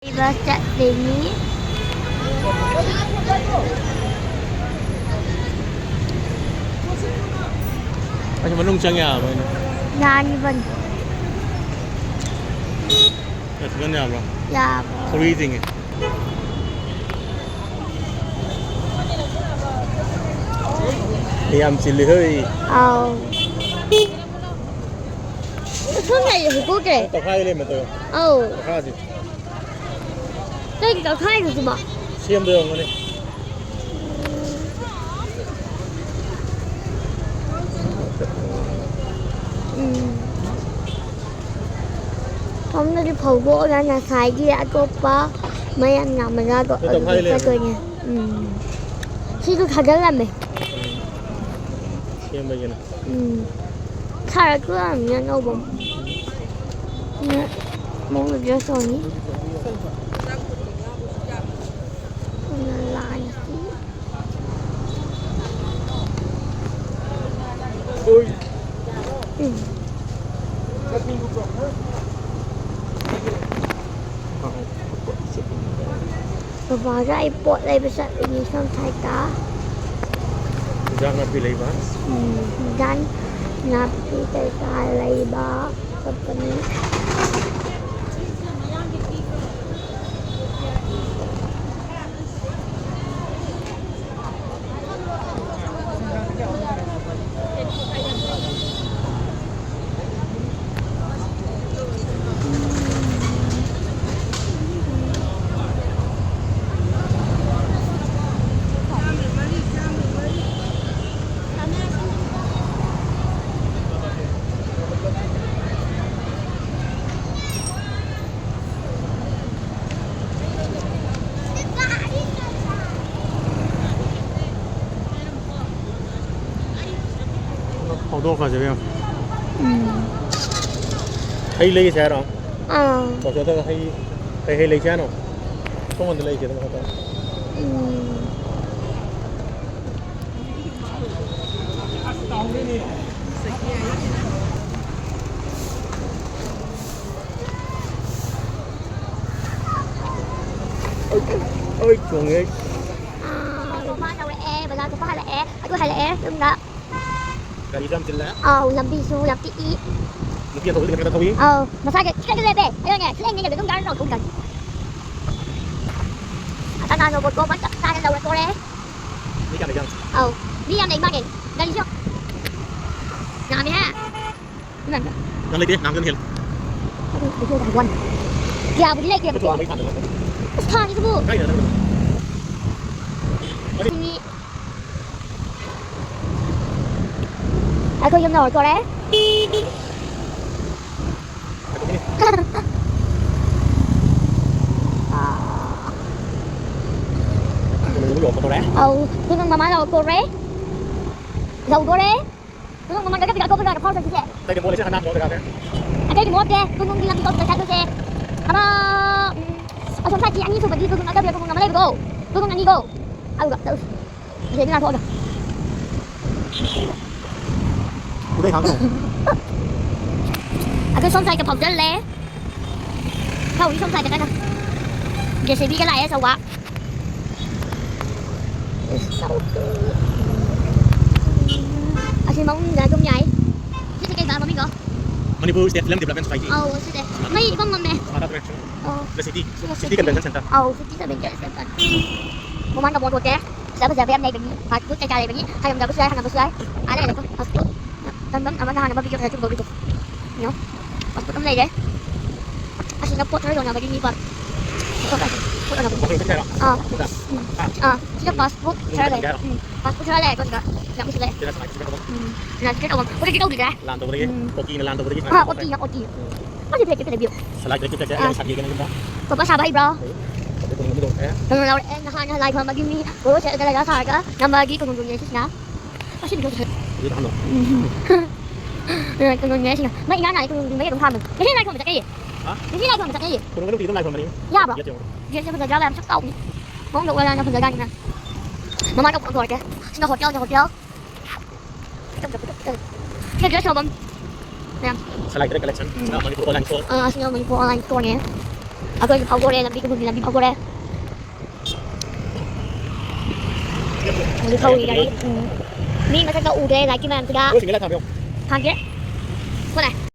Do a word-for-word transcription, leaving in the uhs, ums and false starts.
ꯂꯩꯕ ꯆꯠꯂꯤꯅꯤ꯫ ꯑꯩꯁꯨ ꯃꯅꯨꯡ ꯆꯪ ꯌꯥꯕ꯭ꯔꯣ? ꯌꯥꯅꯤꯕꯅꯤ꯫ ꯆꯪ ꯌꯥꯕ꯭ꯔꯣ? ꯌꯥꯕ꯭ꯔꯣ? ꯊꯧꯔꯤ ꯆꯤꯡꯉꯦ꯫ ꯃꯤ ꯌꯥꯝ ꯆꯤꯜꯂꯤ ꯍꯣꯏ꯫ ꯑꯥꯎ꯫ ꯁꯣꯝ ꯂꯩꯌꯦ, ꯍꯨꯀꯨꯛꯀꯦ꯫ ꯇꯧꯈꯥꯏ ꯂꯩꯔꯝꯃꯦ ꯇꯧꯔꯣ꯫ ꯑꯧ꯫ ꯃꯈꯥꯁꯦ꯫ ꯀꯩꯒꯤ ꯀꯛꯊꯥꯏꯅꯣ ꯁꯤꯕꯣ? ꯁꯦꯝꯗꯣꯏ ꯑꯣꯏꯔꯝꯒꯅꯤ꯫ ꯎꯝ꯫ ꯁꯣꯝꯗꯗꯤ ꯐꯧꯗꯣꯛꯑꯒ ꯉꯁꯥꯏꯒꯤ ꯑꯇꯣꯞꯄ ꯃꯌꯥꯝ ꯌꯥꯝꯕꯖꯥꯗꯣ ꯁꯤ ꯇꯧꯈꯥꯏ ꯑꯗꯨꯗ ꯂꯩꯔꯝꯃꯦ꯫ ꯆꯠꯇꯣꯏꯅꯦ꯫ ꯎꯝ꯫ ꯁꯤꯁꯨ ꯊꯥꯖꯤꯜꯂꯝꯃꯦ꯫ ꯁꯦꯝꯕꯒꯤꯅ꯫ ꯎꯝ꯫ ꯁꯥꯔꯛꯇꯣꯏ ꯑꯣꯏꯔꯝꯅꯤ ꯑꯅꯧꯕ ꯑꯃ꯫ ꯎꯝ꯫ ꯃꯑꯣꯡꯗ dress ꯑꯣꯏꯅꯤ꯫ ꯎꯝ, ꯂꯥꯏꯁꯤ꯫ ꯎꯝ꯫ ꯕꯕꯥꯒ ꯑꯩ ꯄꯣꯠ ꯂꯩꯕ ꯆꯠꯂꯤꯅꯤ ꯁꯣꯝ side ꯇ꯫ ꯏꯟꯖꯥꯡ ꯅꯥꯄꯤ ꯂꯩꯕ꯫ ꯎꯝ, ꯏꯟꯖꯥꯡ ꯅꯥꯄꯤ ꯀꯩꯀꯥ ꯂꯩꯕ ꯆꯠꯄꯅꯤ꯫ ꯍꯧꯗꯣꯛꯈ꯭ꯔꯁꯦ ꯏꯕꯦꯝꯃ꯫ ꯎꯝ꯫ ꯍꯩ ꯂꯩꯒꯤꯁꯦ ꯍꯥꯏꯔꯣ? ꯑꯥ꯫ ꯕꯥꯆꯧꯗꯒ ꯍꯩ, ꯀꯩ ꯍꯩ ꯂꯩꯁꯦ ꯍꯥꯏꯅꯣ? ꯁꯣꯝꯗ ꯂꯩꯁꯦ ꯑꯗꯨꯝ ꯈꯛꯇ꯫ ꯎꯝ꯫ ꯑꯩ ꯊꯣꯡꯉꯦ꯫ ꯔꯣꯃꯥꯟ ꯌꯧꯔꯛꯑꯦ, ꯕꯖꯥꯔ ꯊꯣꯛꯄ ꯍꯜꯂꯛꯑꯦ, ꯑꯗꯨ ꯍꯜꯂꯛꯑꯦ ꯌꯨꯝꯗ꯫ ꯒꯥꯔꯤꯁꯨ ꯌꯥꯝ ꯆꯤꯜꯂꯦ꯫ ꯑꯧ, ꯂꯝꯕꯤꯁꯨ ꯌꯥꯝ ꯄꯤꯛꯏ꯫ ꯅꯨꯄꯤ ꯑꯆꯧꯕꯁꯤꯡꯅ ꯈꯔ ꯈꯔ ꯊꯧꯏ꯫ ꯑꯧ, ꯃꯁꯥꯒꯤ ꯈꯤꯇꯪ ꯂꯦꯞꯄꯦ꯫ ꯑꯗꯨꯒꯅꯦ, ꯁꯤꯂꯦꯡ ꯅꯦꯡꯉꯒ ꯑꯗꯨꯝ ꯌꯥꯔ ꯂꯥꯎꯊꯣꯛꯈꯤꯗꯥꯏꯅꯦ꯫ ꯑꯇꯥ ꯅꯥꯟꯕ ꯄꯣꯠꯇꯣ ꯐꯖ ꯅꯥꯟꯅ ꯂꯧꯔꯛꯇꯣꯔꯦ꯫ ꯃꯤ ꯀꯌꯥꯝ ꯂꯩꯒꯦ ꯍꯪꯁꯤ꯫ ꯑꯧ, ꯃꯤ ꯌꯥꯝ ꯂꯩ ꯃꯥꯜꯂꯦ꯫ ꯒꯥꯔꯤꯁꯨ ꯌꯥꯝꯃꯦꯍꯦ꯫ ꯌꯥꯝ ꯂꯩꯇꯦ, ꯅꯍꯥꯟꯒꯅ ꯍꯦꯜꯂꯦ꯫ ꯀꯌꯥꯕꯨꯗꯤ ꯂꯩꯇꯦꯕ꯫ ꯅꯠꯇ꯭ꯔꯣ, ꯑꯥ, ꯃꯩ ꯊꯥꯟꯗꯕ ꯅꯠꯇ꯭ꯔꯣ? ꯑꯁ, ꯊꯥꯟꯒꯤꯁꯤꯕꯨ꯫ ꯀꯥꯏꯗ ꯅꯪ? ꯃꯤ ꯑꯩꯈꯣꯏ ꯌꯨꯝ ꯌꯧꯔꯛꯇꯣꯔꯦ꯫ ꯑꯥ꯫ ꯌꯧꯔꯛꯀꯗꯧꯔꯦ꯫ ꯑꯧ, ꯀꯣꯅꯨꯡ ꯃꯃꯥ ꯌꯧꯔꯛꯇꯣꯔꯦ꯫ ꯌꯧꯗꯣꯔꯦ꯫ ꯀꯣꯅꯨꯡ ꯃꯃꯥꯡꯗ ꯄꯤꯛꯑꯞ ꯇꯧꯕ ꯂꯣꯏꯔꯦ, ꯐꯥꯎꯔ ꯆꯠꯈꯤꯁꯦ꯫ ꯑꯇꯩꯗꯤ ꯃꯣꯠꯂꯦ, ꯁꯤ ꯍꯥꯟꯅ ꯍꯥꯟꯅ ꯌꯧꯔꯛꯑꯒꯦ꯫ ꯑꯇꯩꯗꯤ ꯃꯣꯠꯇꯦ, ꯀꯣꯅꯨꯡꯒꯤ ꯂꯝꯕꯤꯗꯣ ꯁꯤꯗ ꯆꯠꯂꯨꯁꯦ꯫ ꯑꯃ, ꯎꯝ, ꯑꯁꯣꯝ ꯁꯥꯏꯠꯀꯤ ꯑꯅꯤꯁꯨꯕꯒꯤ ꯀꯣꯅꯨꯡ ꯅꯠꯇꯕꯤꯗ ꯀꯣꯅꯨꯡ ꯑꯃ ꯂꯩꯕꯗꯣ, ꯀꯣꯅꯨꯡ ꯑꯅꯤꯗꯣ꯫ ꯑꯗꯨꯒ ꯆꯠꯂꯨꯁꯤ꯫ ꯑꯁꯤꯗꯒꯤ ꯂꯥꯟꯊꯣꯛꯑꯒ꯫ ꯎꯗꯩ ꯊꯥꯡꯒꯅꯨ꯫ ꯑꯗꯨ ꯁꯣꯝ ꯁꯥꯏꯗ ꯐꯥꯎꯖꯜꯂꯦ꯫ ꯊꯧꯔꯤ ꯁꯣꯝ ꯁꯥꯏꯗ ꯀꯟꯅ꯫ JCBꯒ ꯂꯥꯛꯑꯦ ꯑꯆꯧꯕ꯫ ꯑꯁꯤ ꯃꯅꯨꯡꯗ ꯑꯗꯨꯝ ꯌꯥꯏ꯫ ꯁꯤꯁꯦ ꯀꯩ ꯀꯧꯕ ꯃꯃꯤꯡꯗꯣ? Manipur State Film Development Society꯫ ꯑꯧ, ꯁꯤꯁꯦ꯫ ꯃꯩ ꯏꯐꯝ ꯃꯝꯃꯦ꯫ ꯁꯃꯥꯗꯥ ꯇ꯭ꯔꯦꯛꯁꯟ꯫ ꯑꯧ꯫ The City꯫ ꯁꯤꯅ City Convention Center꯫ ꯑꯧ, City Convention Center꯫ ꯃꯃꯥꯡꯗ ꯃꯣꯜ ꯊꯣꯛꯇꯦ꯫ ꯐꯖ ꯐꯖꯕ ꯌꯥꯝ ꯂꯩꯕꯅꯤ꯫ Fast food ꯀꯩꯀꯥ ꯂꯩꯕꯅꯤ꯫ ꯍꯥꯏꯔꯝꯗꯕꯁꯨ ꯌꯥꯏ, ꯍꯪꯉꯝꯕꯁꯨ ꯌꯥꯏ꯫ ꯑꯥ, ꯂꯩꯔꯦꯀꯣ, fast food꯫ ꯇꯝꯕꯝ ꯑꯃ ꯅꯍꯥꯟ ꯑꯃ video ꯊꯥꯒꯠꯈꯤꯕꯗꯣ꯫ ꯌꯦꯡꯉꯣ꯫ Fast food ꯑꯃ ꯂꯩꯔꯦ꯫ ꯑꯁꯤꯅ ꯄꯣꯠ ꯈꯔ ꯌꯣꯟꯅꯕꯒꯤ ꯃꯤ ꯄꯥꯛ-, ꯄꯣꯠ ꯈꯔ ꯌꯣꯟꯅꯕ꯫ ꯋꯥꯀꯤꯡ ꯆꯠꯁꯦ ꯍꯥꯏꯔꯣ? ꯑꯥ꯫ ꯁꯤꯗ? ꯎꯝ꯫ ꯑꯥ꯫ ꯑꯥ, ꯁꯤꯗ fast food ꯈꯔ ꯂꯩ꯫ ꯎꯝ꯫ Fast food ꯈꯔ ꯂꯩ, ꯑꯗꯣ ꯁꯤꯗ ꯌꯥꯝ ꯎꯁꯤꯜꯂꯦ꯫ ꯁꯤꯗ ꯁꯂꯥꯏ ꯁꯤꯗ ꯇꯧꯕ꯫ ꯎꯝ꯫ ꯁꯂꯥꯏ ꯁꯤꯗ ꯇꯧꯕ꯫ ꯍꯧꯖꯤꯛꯇꯤ ꯇꯧꯗ꯭ꯔꯤꯗ꯫ ꯂꯥꯟ ꯇꯧꯕꯗꯒꯤ, ꯎꯝ꯫ ꯑꯣꯇꯤꯅ ꯂꯥꯟ ꯇꯧꯕꯗꯒꯤ ꯑꯥ, ꯁꯂꯥꯏ ꯑꯣꯇꯤ, ꯑꯣꯇꯤ꯫ ꯃꯥꯁꯦ plate ꯄꯤꯔꯛꯑꯦ, ꯄꯤꯔꯛꯑꯦ꯫ ꯁꯂꯥꯏ plate ꯄꯤꯔꯛꯑꯦ, ꯑꯥ꯫ ꯑꯩ ꯁꯥꯕꯤꯔꯒꯦ ꯅꯪ ꯌꯨꯝꯗ꯫ ꯄꯥꯄꯥ ꯁꯥꯕ ꯍꯩꯕ꯭ꯔꯣ? ꯍꯧꯖꯤꯛ ꯀꯣꯅꯨꯡ ꯃꯅꯨꯡ ꯌꯧꯔꯛꯑꯦ꯫ ꯀꯣꯅꯨꯡ ꯌꯧꯔꯛꯑꯦ꯫ ꯅꯍꯥꯟ ꯂꯥꯏ ꯈꯨꯔꯨꯝꯕꯒꯤ ꯃꯤ ꯄꯣꯂꯣ ꯁꯦꯠꯂꯒ ꯂꯩꯒ ꯁꯥꯔꯒ ꯅꯝꯕꯒꯤ ꯀꯣꯅꯨꯡꯗꯨꯅꯦ ꯁꯤꯁꯤꯅ꯫ ꯑꯁꯤꯗꯤ ꯀꯩꯅꯣ ꯁꯦꯠꯂꯦ꯫ ꯍꯧꯖꯤꯛ ꯑꯍꯟꯗꯣ꯫ ꯎꯝ꯫ ꯀꯣꯅꯨꯡꯅꯦ ꯁꯤꯅ꯫ ꯃꯩ ꯏꯉꯥꯟ ꯉꯥꯟꯂꯦ, ꯀꯣꯅꯨꯡꯒꯤ ꯃꯩ ꯑꯗꯨꯝ ꯊꯥꯟꯕꯅꯦ꯫ ꯉꯁꯤ ꯂꯥꯏ ꯈꯨꯔꯨꯝꯕ ꯆꯠꯅꯩꯌꯦ꯫ ꯍꯥ? ꯉꯁꯤ ꯂꯥꯏ ꯈꯨꯔꯨꯝꯕ ꯆꯠꯅꯩꯌꯦ꯫ ꯀꯣꯅꯨꯡ ꯃꯅꯨꯡꯗꯤ ꯑꯗꯨꯝ ꯂꯥꯏ ꯈꯨꯔꯨꯝꯕꯅꯤ꯫ ꯌꯥꯕ꯭ꯔꯣ? ꯌꯦꯠ ꯌꯦꯡꯉꯣ꯫ ꯒꯦꯠꯁꯦ ꯐꯖꯗ꯭ꯔꯥ? ꯌꯥꯝ ꯁꯛ ꯆꯥꯎꯕꯅꯤ꯫ ꯃꯑꯣꯡꯗ ꯑꯣꯏꯔ ꯌꯥꯝ ꯐꯖꯖꯥꯠꯅꯤꯅ꯫ ꯃꯃꯥꯏꯗ ꯄꯨꯊꯣꯔꯛꯀꯦ꯫ ꯁꯤꯅ ꯍꯣꯇꯦꯜꯅꯦ, ꯍꯣꯇꯦꯜ꯫ ꯁꯤ dress ꯌꯣꯟꯐꯝ꯫ ꯃꯌꯥꯝ꯫ ꯁꯂꯥꯏ dress collection꯫ ꯎꯝ꯫ ꯁꯤꯅ ꯃꯅꯤꯄꯨꯔ online store꯫ ꯑꯥ, ꯁꯤꯅ ꯃꯅꯤꯄꯨꯔ online storeꯅꯦ꯫ ꯑꯩꯈꯣꯏꯁꯨ ꯐꯥꯎꯗꯣꯔꯦ, ꯂꯝꯕꯤ ꯀꯣꯅꯨꯡꯒꯤ ꯂꯝꯕꯤ ꯐꯥꯎꯗꯣꯔꯦ꯫ ꯍꯧꯖꯤꯛ ꯊꯧꯔꯤ ꯒꯥꯔꯤ꯫ ꯎꯝ꯫ ꯃꯤ ꯃꯁꯛꯇ ꯎꯗ꯭ꯔꯦ ꯂꯥꯏꯠꯀꯤ ꯃꯔꯝꯁꯤꯗ꯫ ꯊꯥꯡꯒꯦ꯫ ꯀꯣꯟꯅ꯫